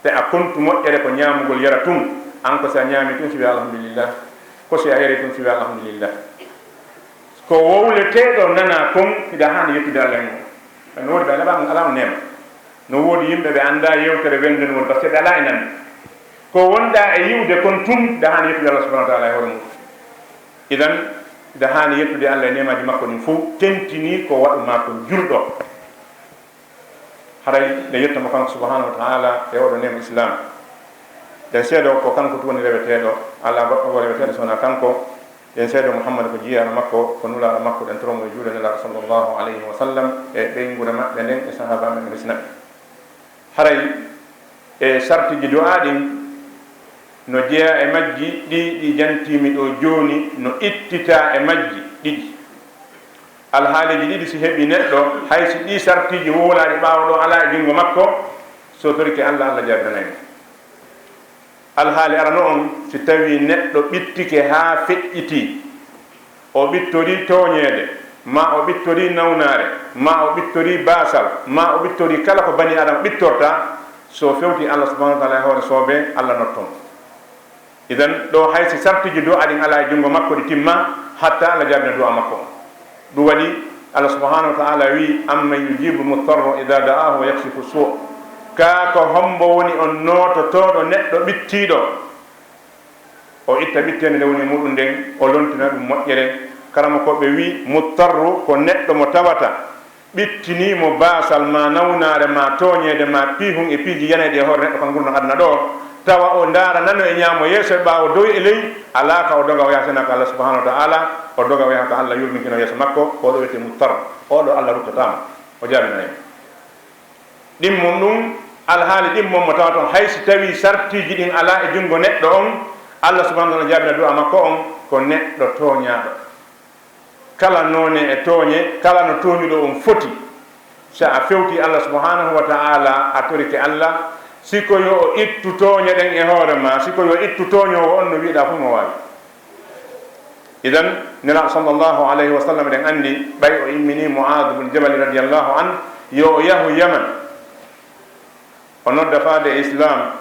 Te a kontu moƴƴere ko ñaamugol yara tun, an ko si a ñaami tun si wiya alhamdulillah, ko si a yari tun si wiya alhamdulillah. Ko wowleteeɗo nana kon, hiɗa haani yettude Allah e mum. No woodi ɓe alaa, alaa on neema. No woodi yimɓe ɓe anndaa yewtere welde no woodi, par ce que ɓe alaa e nande. Ko wonɗaa e yi'ude kon tun, hiɗa haani yettude Allah subhanahu wa ta'ala e hoore mum. Idan, hiɗa haani yettude Allah e neemaaji makko ɗin fow, tentinii ko waɗu maa ko julɗo. Haray nde yetto mo kanko subhanahu wa ta'ala e oɗo neema Islam. Ɗen seedo ko kanko tun woni reweteeɗo, alaa goɗɗo goo reweteeɗo so wonaa kanko. Ɗen seedo Muhammad ko jiyaaɗo makko, ko nulaaɗo makko, ɗen toro mo e juuɗe Nelaaɗo sallallahu alayhi wa sallam e ɓeynguure maɓɓe nden e sahaabaaɓe ɓe hisnaɓe. Haray e sartiji du'a ɗin no jeyaa e majji ɗi, ɗi jantiimi ɗo jooni, no ittitaa e majji ɗiɗi. Alhaaliji ɗiɗi si heɓii neɗɗo, hay si ɗii sartiiji wowlaaɗi ɓaawo ɗo alaa e junngo makko, so torike Allah, Allah jaabinanay mo. Alhaali arano on, si tawii neɗɗo ɓittike haa feƴƴitii, o ɓittorii tooñeede, maa o ɓittorii nawnaare, maa o ɓittorii baasal, maa o ɓittorii kala ko banii Aadama ɓittorta, so fewtii Allah subhanahu wa ta'ala e hoore soobee, Allah notto mo. Idan, ɗo hay si sartiji du'a ɗin alaa e junngo makko ɗi timma, hatta Allah jaabina du'a makko. Ɗum waɗi Allah subhanahu wa ta'ala wi, "Amman yujibu muttarro ida da'ahu wa yakshifu su." Kaa ko hombo woni on noototooɗo neɗɗo ɓittiiɗo? O itta ɓitteende nde woni e muɗum nden, o lontina ɗum moƴƴere. Karamokooɓe wi, muttarru ko neɗɗo mo tawata ɓittinii mo baasal, ma nawnaare, ma tooñeede, ma piihun e piiji yanayɗi e hoore neɗɗo ka ngurndan aduna ɗo, tawa o ndaara nano e ñaamo yeeso e ɓaawo dow e ley, alaa ka o doga o yaha sena ka Allah subhanahu wa ta'ala, o doga o yaha ka Allah yurminkino yeeso makko, oɗo wiyetee muttar, oɗo Allah ruttataama, o jaabinanay mo. Ɗimmum ɗum, alhaali ɗimmum mo tawa ton, hay si tawii sartiiji ɗin alaa e junngo neɗɗo on, Allah subhanahu wa ta'ala jaabina du'a makko on, ko neɗɗo tooñaaɗo. Kala noone e tooñe, kala no tooñuɗo on foti, si a fewtii Allah subhanahu wa ta'ala, a torike Allah, si ko yo o ittu tooñe ɗen e hoore ma, si ko yo ittu tooñoowo on no wi'uɗaa fof mo waawi. Idan, Nelaaɗo sallallahu alayhi wa sallam, eɗen anndi, ɓay o immini Mu'aaz bun Jabal radiyallahu anhu, yo o yahu Yaman, o nodda faade e Islaam,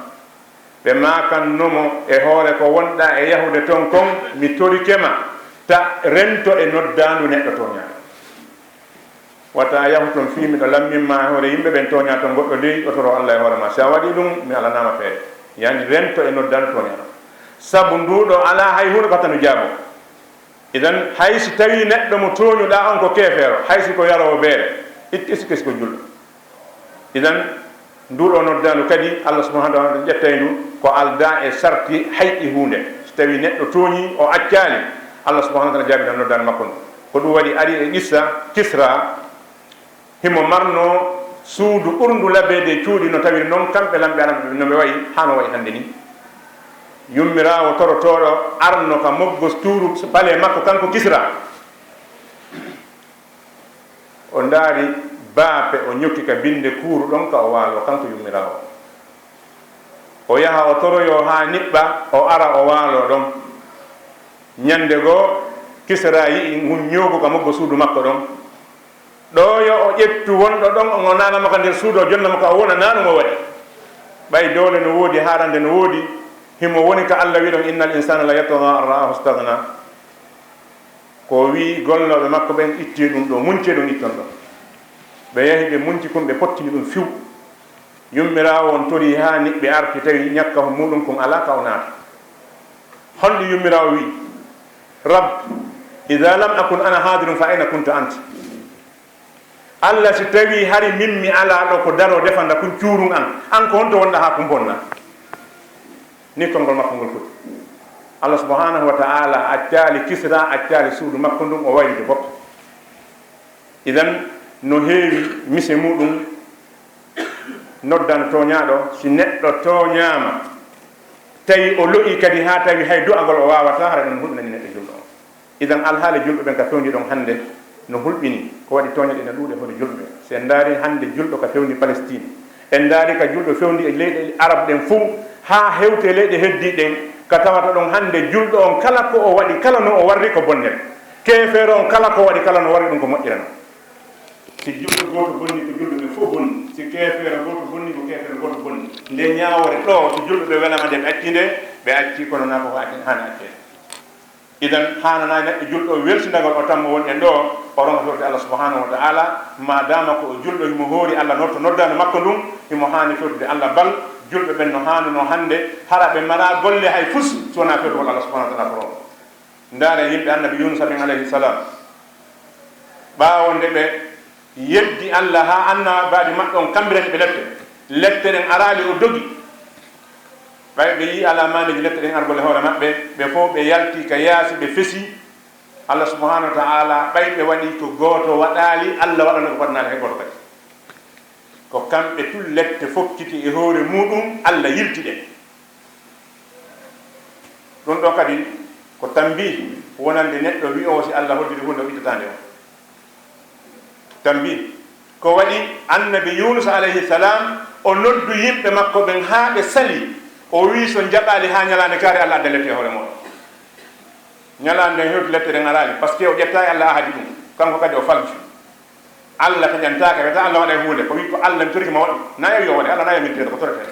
ɓe maakanno mo e hoore ko wonɗaa e yahude ton kon, mi torike ma, ta rento e noddaandu neɗɗo tooñaaɗo. Wata a yahu ton fii miɗo lammin ma e hoore yimɓe ɓen tooñaa ton goɗɗo dey, o toroo Allah e hoore ma. Si a waɗii ɗum, mi alanaama feere. Yani rento e noddaandu tooñaaɗo. Sabu nduuɗo alaa hay huunde ko hatta ndu jaaboo. Idan, hay si tawii neɗɗo mo tooñuɗaa on ko keefeero, hay si ko yaroowo beere, itti sikke si ko julɗo. Idan, nduɗo noddaandu kadi, Allah subhanahu wa ta'ala ƴettay ndu ko aldaa e sarti hayɗi huunde. Si tawii neɗɗo tooñii, o accaali, Allah subhanahu wa ta'ala jaabinan noddaandu makko ndu. Ko ɗum waɗi ari e qissa Kisra, himo marno suudu ɓurndu labeede e cuuɗi no tawiri noon kamɓe lamɓe Arab no ɓe wayi, haa no wayi hannde ni. Yummiraawo torotooɗo arno ka moggo suudu palais makko kanko Kisra. O ndaari baape, o ñokki ka binde kuuru ɗon ka o waaloo kanko yummiraawo. O yaha o toroyoo haa niɓɓa, o ara o waaloo ɗon. Ñande goo, Kisra yi'i ngun ñoogu ka moggo suudu makko ɗon. Ɗoo yo o ƴettu wonɗo ɗon, o naana mo ka nder suudu, o jonna mo ka o wona, naa ɗum o waɗi. Ɓay doole no woodi, haarande no woodi, himo woni ka Allah wi'i ɗon, "Innal insana la yatgha an ra'ahu istaghna." Ko o wi'i gollooɓe makko ɓen, "Ittee ɗum ɗoo, muncee ɗum itton ɗoo." Ɓe yahi ɓe munci kun, ɓe pottini ɗum fiw. Yummiraawo on torii haa niɓɓe arti, tawi ñakkahu muuɗum kun alaa ka o naata. Honɗum yummiraawo wi'i? "Rabb, idha lam akun ana hadirun fa ayna kunta ant?" Allah, si tawii hari min mi alaa ɗoo ko daroo defanda kun cuurun an, an ko honto wonɗaa haa kun bonna? Ni konngol makko ngol foti. Allah subhanahu wa ta'ala accaali Kisra, accaali suudu makko ndun, o wayliti fof. Idan, no heewi mise muuɗum noddano tooñaaɗo, si neɗɗo tooñaama, tawi o lo'i kadi haa tawi hay du'agol o waawataa, hara ɗum hulɓinani neɗɗo julɗo on. Idan alhaali julɓe ɓen ka fewndi ɗon hannde no hulɓini, ko waɗi tooñe ɗe no ɗuuɗi e hoore julɓe. Si en ndaari hannde julɗo ka fewndi Palestine, en ndaari ka julɗo fewndi e leyɗe Arab ɗen fuu, haa hewti e leyɗe heddiiɗe ɗen, ka tawata ɗon hannde julɗo on kala ko o waɗi, kala no o warri ko bonnere. Keefeero on kala ko waɗi, kala no warri ɗum ko moƴƴere non. Si julɗo gooto bonni ko julɓe ɓen fof bonni, si keefeero gooto bonni ko keefeero gooto bonni. Nde ñaawoore ɗoo, si julɓe ɓe welama nde ɓe acci nde, ɓe acci kono naa ko haani acceede. Idan, haananaa neɗɗo julɗo welsindagol o tammo woni en ɗoo, o ronka fewde Allah subhanahu wa ta'ala, maadaama ko o julɗo, himo hoori Allah noddo noddaandu makko ndun, himo haani fewtude Allah bal, julɓe ɓen no haanunoo hannde, hara ɓe maraa golle hay fus, si wonaa fewtugol Allah subhanahu wa ta'ala ko ronka. Ndaare yimɓe annabi Yunusa ɓen alayhi salam. Ɓaawo nde ɓe yeddi Allah haa annabaajo maɓɓe on kammbirani ɓe lepte, lepte ɗen araali o dogi. Ɓay ɓe yi'i alaamandeeji lepte ɗen argol e hoore maɓɓe, ɓe fof ɓe yalti ka yaasi, ɓe fesi. Allah subhanahu wa ta'ala, ɓay ɓe waɗi ko gooto waɗaali, Allah waɗano ɓe ko waɗanaali hay gooto kadi. Ko kamɓe tun lepte fokkiti e hoore muuɗum, Allah yilti ɗe. Ɗum ɗoo kadi ko tambi wonande neɗɗo wi'oowo si Allah hoddiri huunde o ittataande o. Tambi ko waɗi annabi Yunus alayhi salam, o noddu yimɓe makko ɓen haa ɓe sali, o wi'i, "So njaɓaali haa ñalaande kaari, Allah adda lepte e hoore mooɗon." Ñalaande nden hewti lepte ɗen araali, parce que o ƴettaali Allah ahadi ɗum, kanko kadi o falji. Allah taƴantaake, wiyata Allah waɗay huunde, ko wi'i ko Allah mi torike ma waɗu, na e wi'i o waɗay, Allah na e min ko torete.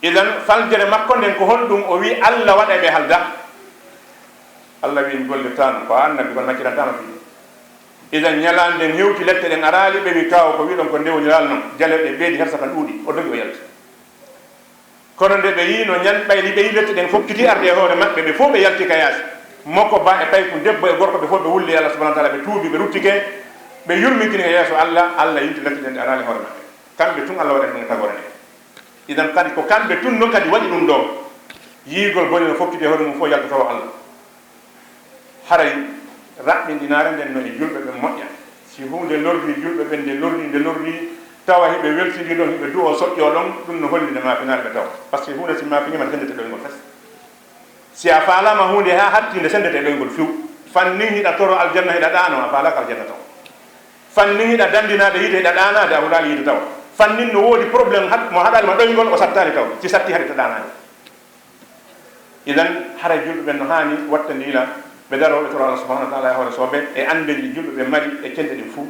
Idan, faljere makko nden ko honɗum? O wi'i Allah waɗay ɓe halda. Allah wi'i mi gollitaano, ko a annabi, kono mi accidantaama fii. Idan, ñalaande nden hewti lepte ɗen araali, ɓe wi'i, "Kaawo, ko wi'ɗon ko ndewoniral non." Jaleeɗe ɓeydi, hersa kan ɗuuɗi, o dogi o yalti. Kono nde ɓe yiino ñan ɓayri, ɓe yii lepte ɗen fokkiti arde e hoore maɓɓe, ɓe fof ɓe yalti ka yaasi. Moko ba e paykun, debbo e gorko, ɓe fof ɓe wulli Allah subhanahu wa ta'ala, ɓe tuubi, ɓe ruttike, ɓe yurmintini ka yeeso Allah, Allah yilti lepte ɗen ɗe araali hoore maɓɓe. Kamɓe tun Allah waɗani ɗum e tagoore nde. Idan kadi ko kamɓe tun non kadi waɗi ɗum ɗoo. Yiigol bone no fokkiti e hoore mum fof yalta tawa Allah. Haray raɓɓinɗinaare nden no e julɓe ɓen moƴƴa. Si huunde lorri julɓe ɓen, nde lorri, nde lorri, tawa hiɓe weltindii ɗon, hiɓe du'oo soƴƴoo ɗon, ɗum no holli nde maafinaare ɓe tawa. Parce que huunde si maafiniima, nde senndete ɗoyngol fes. Si a faalaama huunde haa hatti, nde senndete ɗoyngol few. Fannin hiɗa toro aljanna, hiɗa ɗaanoo, a faalaaka aljanna taw. Fannin hiɗa danndinaade yiite, hiɗa ɗaanaade, a hulaali yiite taw. Fannin no woodi problème hat-, mo haɗaali ma ɗoyngol, o sattaali taw. Si satti, haɗi to ɗaanaade. Idan, haray julɓe ɓen no haani wattandila, ɓe daroo ɓe toro Allah subhanahu wa ta'ala e hoore soɓe, e anndeeji ɗi julɓe ɓen mari, e cenɗe ɗin fuu.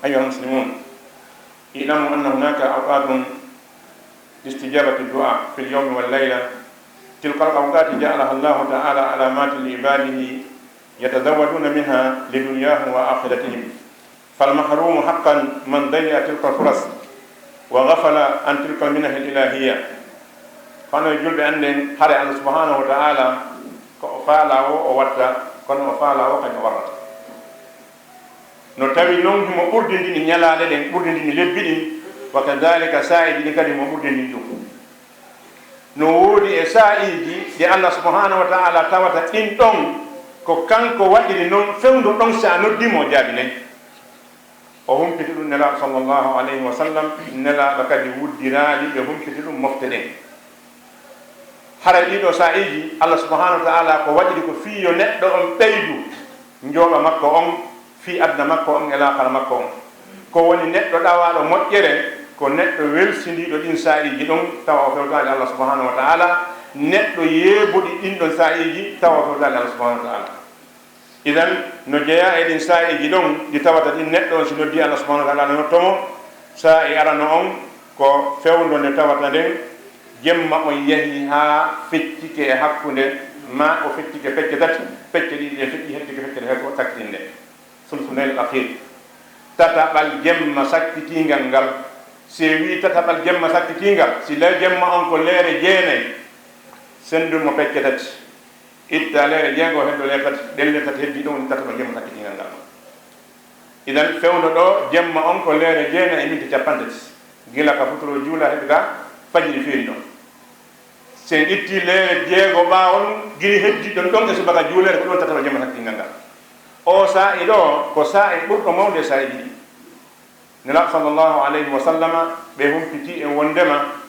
أيها المسلمون، اعلموا أن هناك أوقات لاستجابة الدعاء في اليوم والليلة. تلك الأوقات جعلها الله تعالى علامات لعباده يتزودون منها لدنياهم وآخرتهم. فالمحروم حقا من ضيع تلك الفرص وغفل عن تلك المنح الإلهية. Wano e julɓe annden, hare Allah subhanahu wa ta'ala, ko o faala o, o watta, kono o faala o, kañum o warrata. No tawi non himo ɓurdindini ñalaale ɗen, ɓurdindini lebbi ɗin, wa kadhalika saa'iiji ɗin kadi himo ɓurdindini ɗum. No woodi e saa'iiji ɗi Allah subhanahu wa ta'ala tawata ɗin ɗon ko kanko waɗiri non, fewndo ɗon si a noddi mo, o jaabinay. O humpiti ɗum Nelaaɗo sallallahu alayhi wa sallam, Nelaaɗo kadi wuddiraali ɓe humpiti ɗum mofte ɗen. Haray ɗiɗo saa'iiji, Allah subhanahu wa ta'ala ko waɗiri ko fii yo neɗɗo on ɓeydu njooɗo makko on, fii aduna makko on e laakara makko on. Ko woni neɗɗo ɗawaaɗo moƴƴere, ko neɗɗo welsindiiɗo ɗin saa'iiji ɗon, tawa o fewtaali Allah subhanahu wa ta'ala, neɗɗo yeebuɗi ɗin ɗon saa'iiji, tawa o fewtaali Allah subhanahu wa ta'ala. Idan, no jeyaa e ɗin saa'iiji ɗon, ɗi tawata ɗin neɗɗo on si noddi Allah subhanahu wa ta'ala no notto mo, saa'i arano on ko fewndo nde tawata nden, jemma on yahi haa feccike e hakkunde, ma o feccike pecce tati, pecce ɗiɗi ɗen feƴƴi, heddike feccere hee ko sakkitinde. Sulsu layl akhir. Tataɓal jemma sakkitiingal ngal. Si wi'i tataɓal jemma sakkitiingal, si ley jemma on ko leere jeenay, sendun mo pecce tati. Itta leere jeego, heddo leere tati, ɗen leere tati heddi ɗon woni tataɓal jemma sakkitiingal ngal. Idan fewndo ɗo jemma on ko leere jeenay e minti cappanɗe tati. Gila ka futuro juula heɓi ka fajiri feeri ɗon. Si en itti leere jeego ɓaawo ɗum, giri heddi ɗon ɗon e subaka juulere, ko ɗon tataɓal jemma sakkitiingal ngal. O saa'i ɗo, ko saa'i ɓurɗo mawde e saa'i ɗiɗi. Nelaaɗo sallallahu alayhi wa sallama, ɓe humpiti en wondema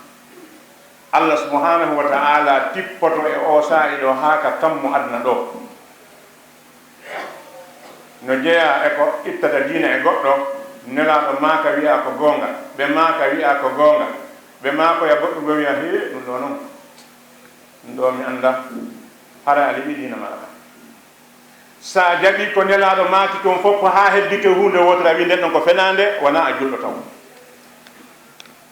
Allah subhanahu wa ta'ala tippoto e o saa'i ɗo haa ka kammu aduna ɗo. No jeyaa e ko ittata diina e goɗɗo, Nelaaɗo maaka wi'a ko goonga, ɓe maaka wi'a ko goonga, ɓe maakoya goɗɗum ɗo wi'a, "Hee, ɗum ɗo non, ɗum ɗo mi annda, hara a liɓi diina maɗa." Sa jaɓi ko Nelaaɗo maaki kon fof, ko haa heddike huunde wootere, a wi'i nden ɗon ko fenaande, wonaa a julɗo taw.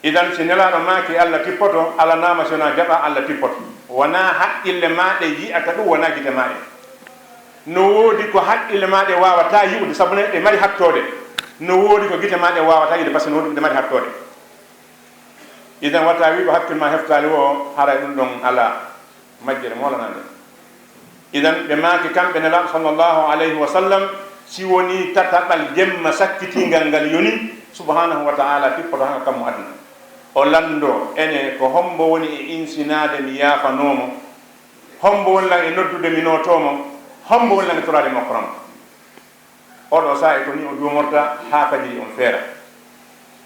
Idan, si Nelaaɗo maaki Allah tippoto, alanaama si wonaa jaɓa Allah tippoto. Wonaa haqqille maa ɗe yi'ata ɗum, wonaa gite maa ɗe. No woodi ko haqqille maa ɗe waawataa yi'ude, sabu ne ɗe mari hattoode. No woodi ko gite maa ɗe waawataa yi'ude, par ce que no woodi ɗe mari hattoode. Idan, wata wi ko hakkille maa heftaali wo, haray ɗum ɗon alaa majjere moolanaande. Idan, ɓe maaki kamɓe Nelaaɗo sallallahu alayhi wa sallam, si wonii tataɓal jemma sakkitiingal ngal yoni, subhanahu wa ta'ala tippoto haa kammu aduna. O lanndoo, ene ko hombo woni e insinaade mi yaafanoo mo? Hombo woni lan e noddude mi nootoo mo? Hombo woni lan e toraade mi okkoraa mo? Oɗo saa'i ko ni o duumorta haa fajiri on feera.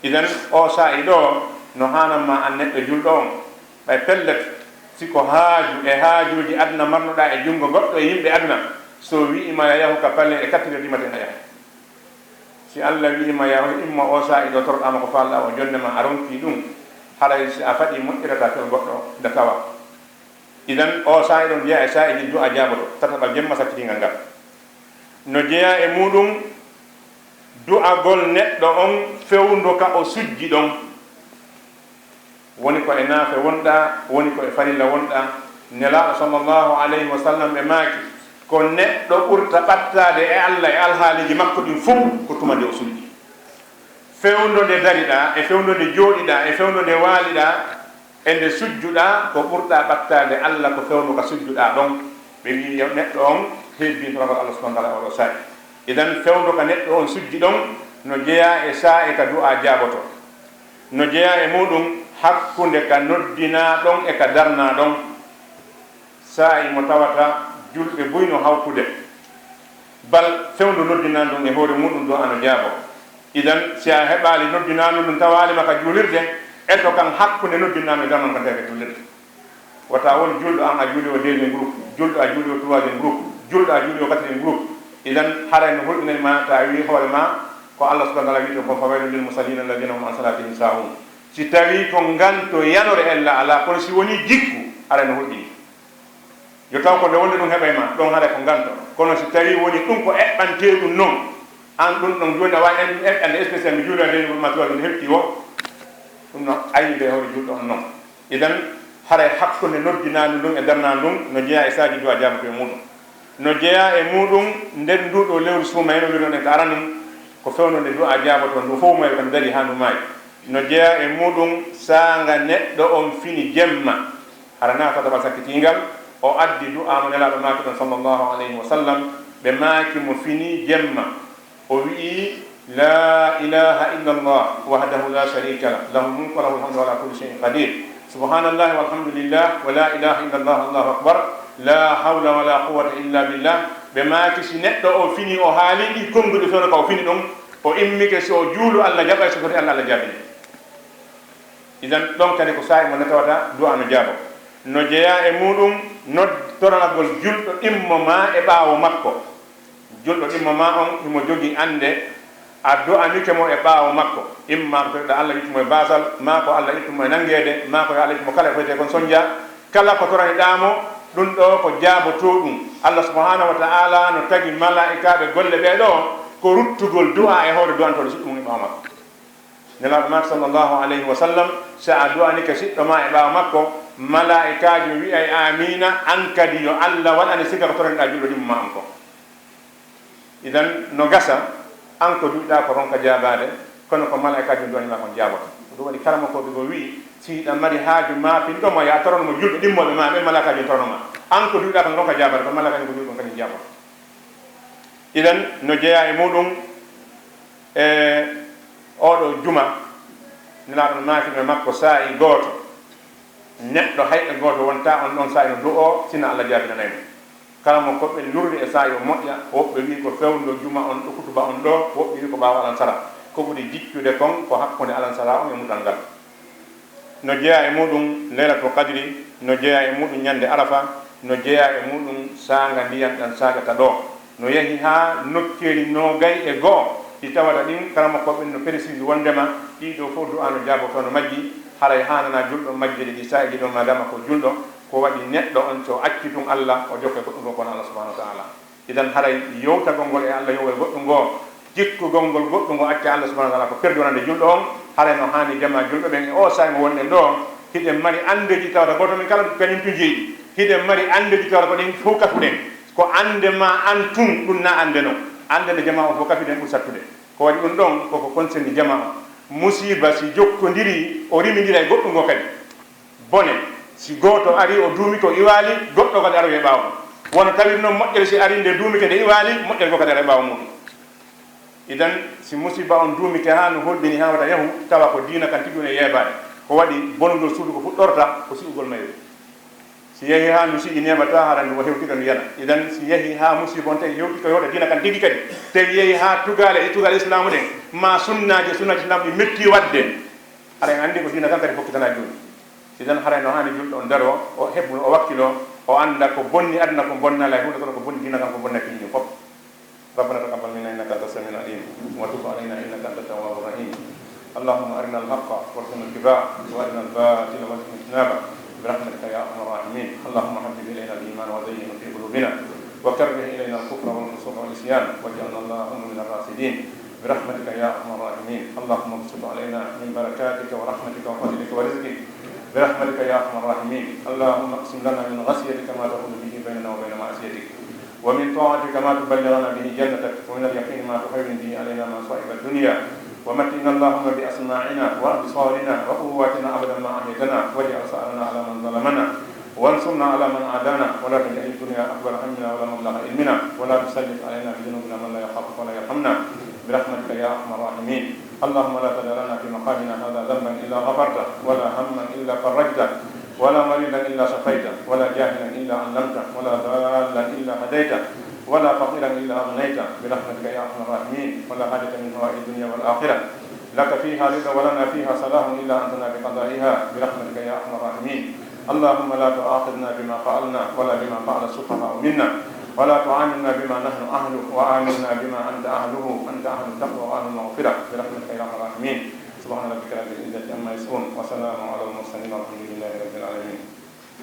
Idan, o saa'i ɗo no haanan ma an neɗɗo julɗo on. Ɓay pellet, si ko haaju e haajuuji aduna marnuɗaa e junngo goɗɗo e yimɓe aduna, so wi'i ma ya yahu ka palais e quatre heures du matin a yaha. Si Allah wi'i ma ya imma o saa'i ɗo toroɗaa ma ko faalɗaa o jonne ma a ronki ɗum, haray si a faɗi moƴƴirata fewndo goɗɗo nde tawa. Idan, o saa'i ɗon jeyaa e saa'iiji du'a jaaboto, tataɓal jemma sakkitiingal ngal. No jeyaa e muuɗum du'agol neɗɗo on fewndo ka o sujji ɗon. Woni ko e naafe wonɗaa, woni ko e farilla wonɗaa. Nelaaɗo sallallahu alayhi wa sallam ɓe maaki, ko neɗɗo ɓurta ɓattaade e Allah e alhaaliiji makko ɗin fow ko tuma nde o sujji. Fewndo nde dariɗaa, e fewndo nde jooɗiɗaa, e fewndo nde waaliɗaa, e nde sujjuɗaa, ko ɓurɗaa ɓattaade Allah ko fewndo ka sujjuɗaa ɗon. Ɓe wi'i yo neɗɗo on hebbintoragol Allah subhanahu wa ta'ala oɗo saa'i. Idan, fewndo ka neɗɗo on sujji ɗon no jeyaa e saa'i ka du'a jaaboto. No jeyaa e muuɗum hakkunde ka noddinaa ɗon e ka darnaa ɗon. Saa'i mo tawata julɓe buy no hawtude, bal fewndo noddinaa ndun e hoore muuɗum du'a no jaabo. Idan, si a heɓaali noddinaandu ndun tawaali ma ka juulirde, eto kan hakkunde noddinaandu e darnaa ndun ka tawee ka juulirde. Wata won julɗo an a juuli o deuxième groupe, julɗo a juuli o troisième groupe, julɗo a juuli o quatrième groupe. Idan, haray no hulɓinay ma ta wi hoore ma ko Allah subhanahu wa ta'ala wi'to kon, "Fawaylun lil musallin alladhina hum an salatihim sahun." Si tawi ko nganto yanore ella alaa, kono si woni jikku, haray no hulɓini. Yo taw ko nde wonde ɗum heɓay ma, ɗon haray ko nganto. Kono si tawi woni ɗum ko eɓɓantee ɗum non, an ɗum ɗon jooni a waawi en-, eɓɓande spécial, mi juula nde ma tuwa ɗum heɓti o, ɗum no aybe hoore julɗo on non. Idan, haray hakkunde noddinaandu ndun e darnaandu ndun no jeyaa e saaji du'a jaaboto e muuɗum. No jeyaa e muuɗum nder ndu ɗo lewru suumayee no wirnoɗen ka aranun, ko fewndo nde du'a jaaboto ndu fow may ko ndu dari haa ndu maayi. No jeyaa e muuɗum saanga neɗɗo on fini jemma. Hara naata tabal sakkitiingal, o addi du'a mo Nelaaɗo maaki ɗon, sallallahu alayhi wa sallam, ɓe maaki mo fini jemma. O wi'i, "La ilaha illallah, wahdahu la sharika lah, lahul mulku wa lahul hamdu wa ala kulli shay'in qadir. Subhanallahi walhamdulillah, wa la ilaha illallah, Allahu akbar, la hawla wa la quwwata illa billah." Ɓe maaki, si neɗɗo o fini, o haali ɗi konnguɗi fewndo ka o fini ɗum, o immike, si o juulu, Allah jaɓay, si foti Allah, Allah jaabine. Idan, ɗon kadi ko saa'i mo nde tawata du'a no jaabo. No jeyaa e muuɗum nod-, toranagol julɗo ɗimmo ma e ɓaawo makko. Julɗo ɗimmo ma on himo jogii annde a du'anike mo e ɓaawo makko. Imma ko toɗɗa Allah ittu mo e baasal, maa ko Allah ittu mo e nanngeede, maa ko yo Allah ittu mo kala e foyte kon sonja. Kala ko toraniɗaa mo, ɗum ɗo ko jaabotoo ɗum. Allah subhanahu wa ta'ala no tagi malaa'ikaaɓe golle ɓee ɗo ko ruttugol du'a e hoore du'antooɗo siɗɗo mum e ɓaawo makko. Nelaaɗo maaki, sallallahu alayhi wa sallam, si a du'anike siɗɗo ma e ɓaawo makko, malaa'ikaajo wi'ay, "Aamiina," an kadi yo Allah waɗane sifa ko toraniɗaa julɗo ɗimmo ma on ko. Idan, no gasa, an ko du'uɗaa ko ronka jaabaade, kono ko malaa'ikaajo du'ani ma kon jaaboto. Ko ɗum waɗi karamokooɓe goo wi'i, si hiɗa mari haaju maapinɗo mo, ya torano mo julɓe ɗimmooɓe ma, ɓen malaa'ikaajo torano ma. An ko du'uɗaa kon ronka jaabaade, kono malaa'ikaajo ko du'uɗon kadi jaaboto. Idan, no jeyaa e muuɗum, e oɗo juma, Nelaaɗo no maakino e makko saa'i gooto, neɗɗo hayɓe gooto wontaa on ɗon saa'i no du'oo, sina Allah jaabinanay mo. Kala mo koɓɓe lurri e saa'i o moƴƴa, woɓɓe wi'i ko fewndo juma on ɗo, kutuba on ɗo, woɓɓe wi'i ko ɓaawo alansara. Ko ɓuri jiccude kon ko hakkunde alansara on e mutal ngal. No jeyaa e muuɗum Laylatul Qadri, no jeyaa e muuɗum ñande Arafa, no jeyaa e muuɗum saanga ndiyan ɗan saagata ɗoo. No yahi haa nokkeeli noogay e go'o ɗi tawata ɗin, karamokooɓe ɓen no précise wondema ɗii ɗoo fow du'aa no jaabotoo no majji, haray haananaa julɗo majjude ɗi saa'iiji ɗoo maadaama ko julɗo, ko waɗi neɗɗo on si o acci tun Allah, o jokka goɗɗum goo ko wonaa Allah subhanahu wa ta'ala. Idan haray yewtagol ngol e Allah yowere goɗɗum goo, jikkugol ngol goɗɗum goo acca Allah subhanahu wa ta'ala ko perdi wonande julɗo on, haray no haani jamaa julɓe ɓen e oo saa'i mo wonɗen ɗoo, hiɗen mari anndeeji tawata gooto men kala kañum tun jeyi. Hiɗen mari anndeeji tawata ko ɗen fow kafuɗen. Ko annde maa an tun, ɗum na annde non. Annde nde jamaa on fow kafiɗen ɓuri sattude. Ko waɗi ɗum ɗon, koko concerni jamaa on. Musiiba si jokkondirii, o rimindira e goɗɗum goo kadi. Bone, si gooto arii o duumike o iwaali, goɗɗo kadi aroyay ɓaawo mum. Wano tawiri non moƴƴere si arii nde duumike nde iwaali, moƴƴere goo kadi aray ɓaawo muuɗum. Idan, si musiiba on duumike haa no holɓini haa wata yahu, tawa ko diina kan tigi woni e yeebaade. Ko waɗi bonugol suudu ko fuɗɗorta ko si'ugol mayru. Si yahii haa ndu si'i neeɓataa, hara ndu hewtika ndu yana. Idan, si yahii haa musiiba on tawi hewtika yoota diina kan tigi kadi, tawi yahii haa tugaale e tugaale Islaamu ɗen, maa sunnaaji e sunnaaji Islaamu ɗi metti waɗde, hara en anndi ko diina kan kadi fokkitanaa jooni. Idan haray no haani julɗo on daroo, o heblo, o wakkiloo, o annda ko bonni aduna kon bonnaali hay huunde, kono ko bonni diina kan ko bonnay piiji ɗin fof. ربنا تقبل منا إنك أنت السميع العليم وتب علينا إنك أنت التواب الرحيم. اللهم أرنا الحق وارزقنا اتباعه وأرنا الباطل وارزقنا اجتنابه برحمتك يا أرحم الراحمين. اللهم حبب إلينا الإيمان وزينه في قلوبنا وكره إلينا الكفر والفسوق والعصيان واجعلنا اللهم من الراشدين برحمتك يا أرحم الراحمين. اللهم ابسط علينا من بركاتك ورحمتك وفضلك ورزقك برحمتك يا أرحم الراحمين. اللهم اقسم لنا من خشيتك ما تحول به بيننا وبين معصيتك، ومن طاعتك ما تبلغنا به جنتك، ومن اليقين ما تهون به علينا مصائب الدنيا، ومتعنا اللهم بأسماعنا وأبصارنا وقواتنا أبدا ما أحييتنا، واجعل ثأرنا على من ظلمنا، وانصرنا على من عادانا، ولا تجعل الدنيا أكبر همنا ولا مبلغ علمنا، ولا تسلط علينا بذنوبنا من لا يخافك ولا يرحمنا، برحمتك يا أرحم الراحمين. اللهم لا تدع لنا في مقامنا هذا ذنبا إلا غفرته، ولا هما إلا فرجته، ولا مريضا إلا شفيته، ولا جاهلا إلا علمته، ولا ضالا إلا هديته، ولا فقيرا إلا أغنيته، برحمتك يا أرحم الراحمين. ولا حاجة من حوائج الدنيا والآخرة لك فيها رضا ولنا فيها صلاح إلا أنتنا بقضائها، برحمتك يا أرحم الراحمين. اللهم لا تؤاخذنا بما فعلنا ولا بما فعل السفهاء منا، ولا تعاملنا بما نحن أهله، وعاملنا بما أنت أهله، أنت أهل التقوى وأهل المغفرة، برحمتك يا أرحم الراحمين. سبحان ربك رب العزة عما يصفون،